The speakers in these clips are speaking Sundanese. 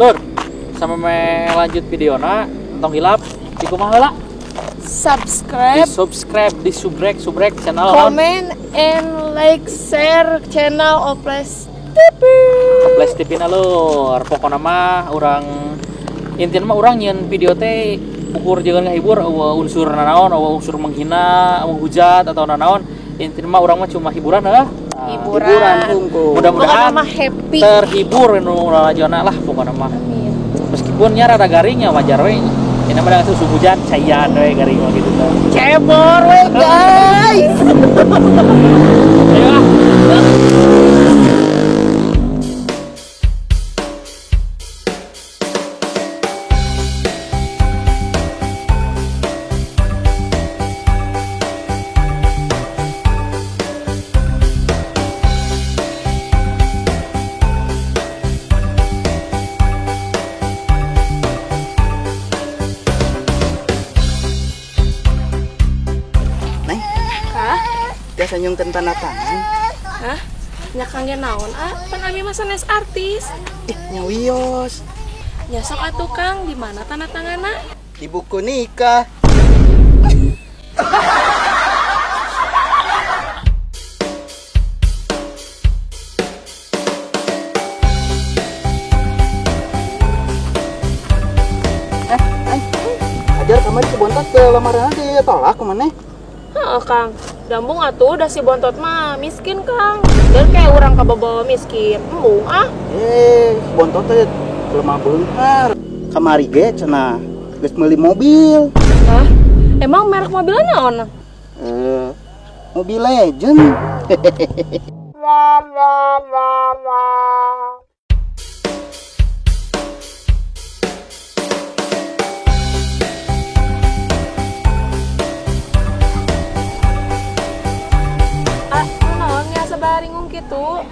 Lur, sampai lanjut videona, tong hilap di kumaha heula? Subscribe, Di subscribe, di subrek channel comment and like, share channel Oples TV. Oples TV na lur. Pokona mah urang intina mah urang nyieun video teh ukur jeung ngahibur, eueuh unsur nanaon, eueuh unsur menghina, menghujat atau nanaon. Intina mah urang mah cuma hiburan lah. Hiburan. Mudah-mudahan mah happy, terhibur nu lalajona lah pokona mah. Amin. Meskipun nya rada garingnya wajar we. Ini mah susu hujan caian we garing mah gitu tuh. Cebor we guys. Ayo ah. Senyum tanda tangan. Hah? Nya kangge naon ah? Pan abi mah sanes artis. Ih, nya wios. Nya sok atuh Kang, di mana tanda tanganna? Di buku nikah. Ajar kamari si Bontot ke lamaran ditolak kumaneh? Heeh, Kang. Dambung atuh udah si Bontot mah miskin Kang. Dan kayak orang kababawa miskin. Embung ah. Bontot teh lemah beunghar. Kamari ge cenah geus meuli mobil. Hah? Emang merek mobilnya naon? Mobil Legend. Baringung gitu.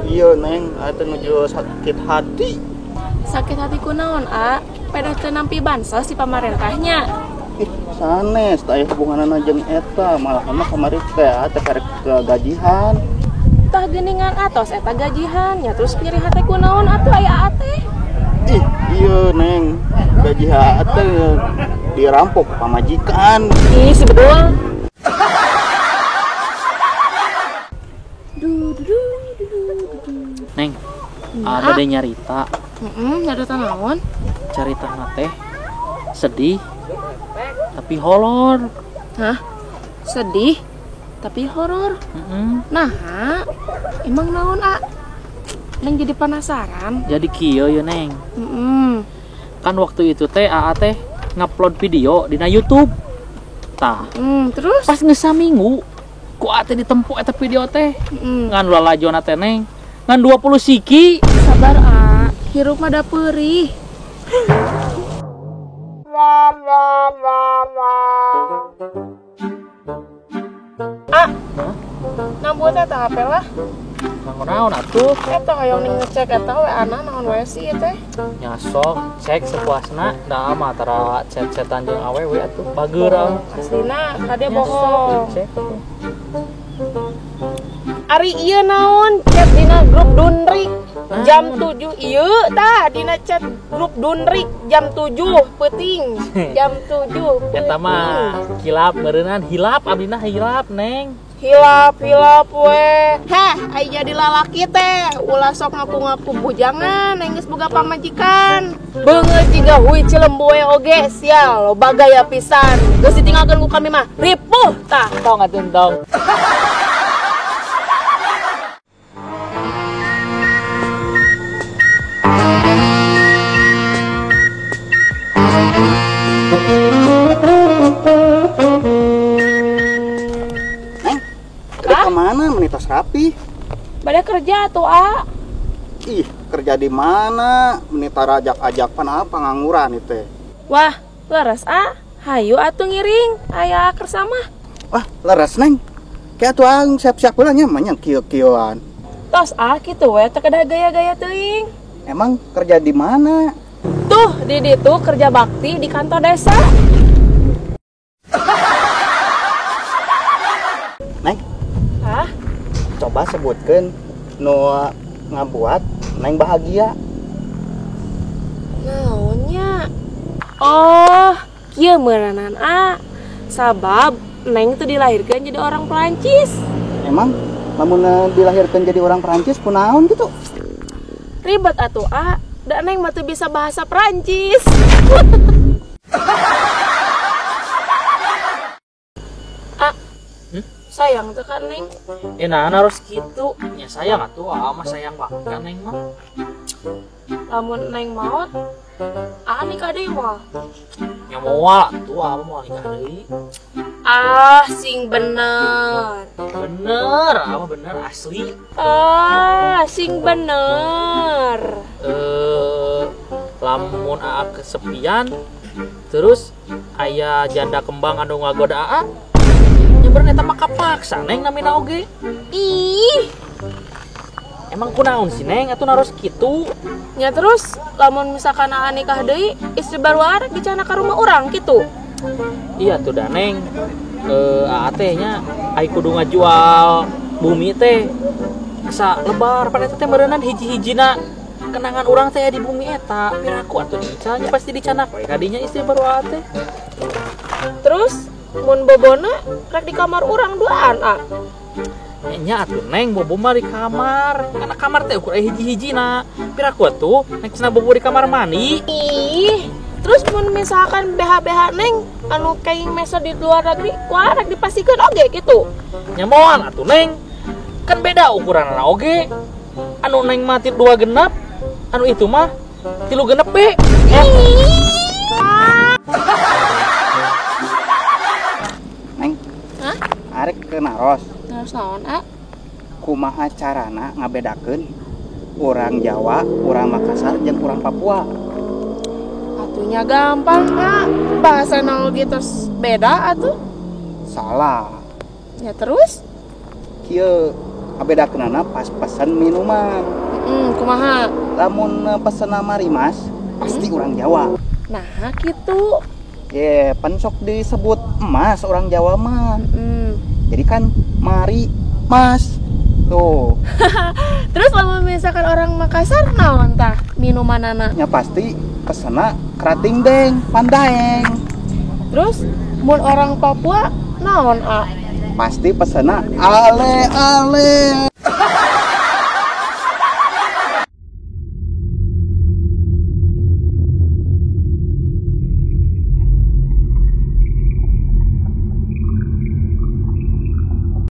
Iya Neng, atuh nuju sakit hati. Sakit hati kunaon a? Pedah teu nampi bansos si pamarentahnya. Ih, sanes teh hubunganna jeung eta, malah mah kamari teh teh karek gajihan. Tah geuningan atos eta gajihan, nya terus nyeri hate kunaon atuh aya teh. Ih, iya Neng, gaji teh dirampok pamajikan. Ih, si bedul. Neng, ada deh nyarita. Nyarita naon? Carita teh sedih tapi horor. Hah? Sedih tapi horor? Nah, emang naon a? Neng jadi penasaran. Jadi kieu ya Neng. Kan waktu itu teh AA teh ngupload video dina YouTube. Tah. Terus? Pas geus saminggu ku AA teh ditempo eta video teh. Ngan lalajona teh Neng. Ngan 20 siki. Sabar a, hirup mah da peurih. A, nambut eta HP lah. Naon atuh? Eta hoyong ngecek eta WA-na naon wae sih ieu teh. Nya sok cek sepuasna, da mah tara chat-chatan jeung awewe atuh bageur. Aslina kade bohong. Cek atuh. Ari ieu naon chat dina grup Dunrik jam 7 ieu tah dina chat grup Dunrik jam 7 peuting jam 7 eta mah kilap meureunnan hilap abdina hilap Neng. Hilap hilap we. Heh, ai jadi lalaki teh ulah sok ngaku-ngaku bujangan neng geus boga pamajikan. Beungeut jiga hui cilemboe oge sial loba gaya pisan. Geus ditinggalkeun ku kami mah ripuh tah. Tong atuh tong. Neng, udah kemana menitas rapi? Pada kerja tuh a. Ih, kerja di mana? Menita ajak-ajak pan apa pengangguran itu? Wah, leres a. Hayu atuh ngiring, aya kersama. Wah, leres Neng. Kayak tuh ang siap-siap heula nya mah nya kieu-kieuan. Tos a kitu we teu kedah gaya-gaya teuing. Emang kerja di mana? Tuh, di ditu kerja bakti di kantor desa. Neng. Hah? Coba sebutkan nu ngabuat Neng bahagia. Oh, kieu meureunan a. Sabab Neng tuh dilahirkan jadi orang Perancis. Emang lamun dilahirkan jadi orang Perancis kunaon gitu? Ribet atuh a, da Neng mah teu bisa bahasa Perancis. A, sayang tuh kan Neng? Ya nah harus gitu. Ya sayang atuh, a mah sayang banget kan Neng mah. Lamun Neng maot, a nikah deui moal. Ya moal atuh, a mah moal nikah deui. Ah, sing bener. Bener, a mah bener asli. Ah, sing bener. Lamun aa kesepian, terus aya janda kembang anu ngagoda aa, nyeber eta mah kapaksa Neng namina oge. Ih, emang kunaon sih Neng atuh naros kitu? Ya terus lamun misalkan aa nikah deui, istri baru aa rek dicana ka rumah urang kitu. Iya tuh da Neng. Aa teh nya ai kudu ngajual bumi teh asa lebar pan eta teh meureunnan hiji-hijina kenangan urang teh di bumi eta. Piraku atuh dicana pasti dicanak we kadinya istri baru aa teh. Terus mun bobona rek di kamar urang duaan a. Nya atuh Neng bobo mah di kamar. Karena kamar teh ukur aya hiji-hijina. Piraku atuh nek cenah bobo di kamar mandi. Ih, terus mun misalkan BH-BH Neng anu kayak mesa di luar negeri, wah rek dipastikeun oge gitu. Nya moal atuh Neng. Kan beda ukuranna oge. Anu Neng mah 2 genep, anu itu mah 3 genep be. Neng. Hah? Arek ke naros. Naros naon, a? Kumaha carana ngabedakeun orang Jawa, orang Makassar jeung orang Papua? Atunya gampang, a. Bahasa oge tos beda atuh. Salah. Ya terus? Kieu ngabedakeunana pas pesen minuman. Kumaha? Lamun pesen marimas pasti orang Jawa. Nah, kitu. Ye, pan sok disebut emas orang Jawa mah. Jadi kan mari mas. Tuh. Terus lamun misalkan orang Makassar naon tah minumanana? Ya pasti pesena kerating deng, pandaeng. Terus mun orang Papua naon a? Pasti pesena ale ale.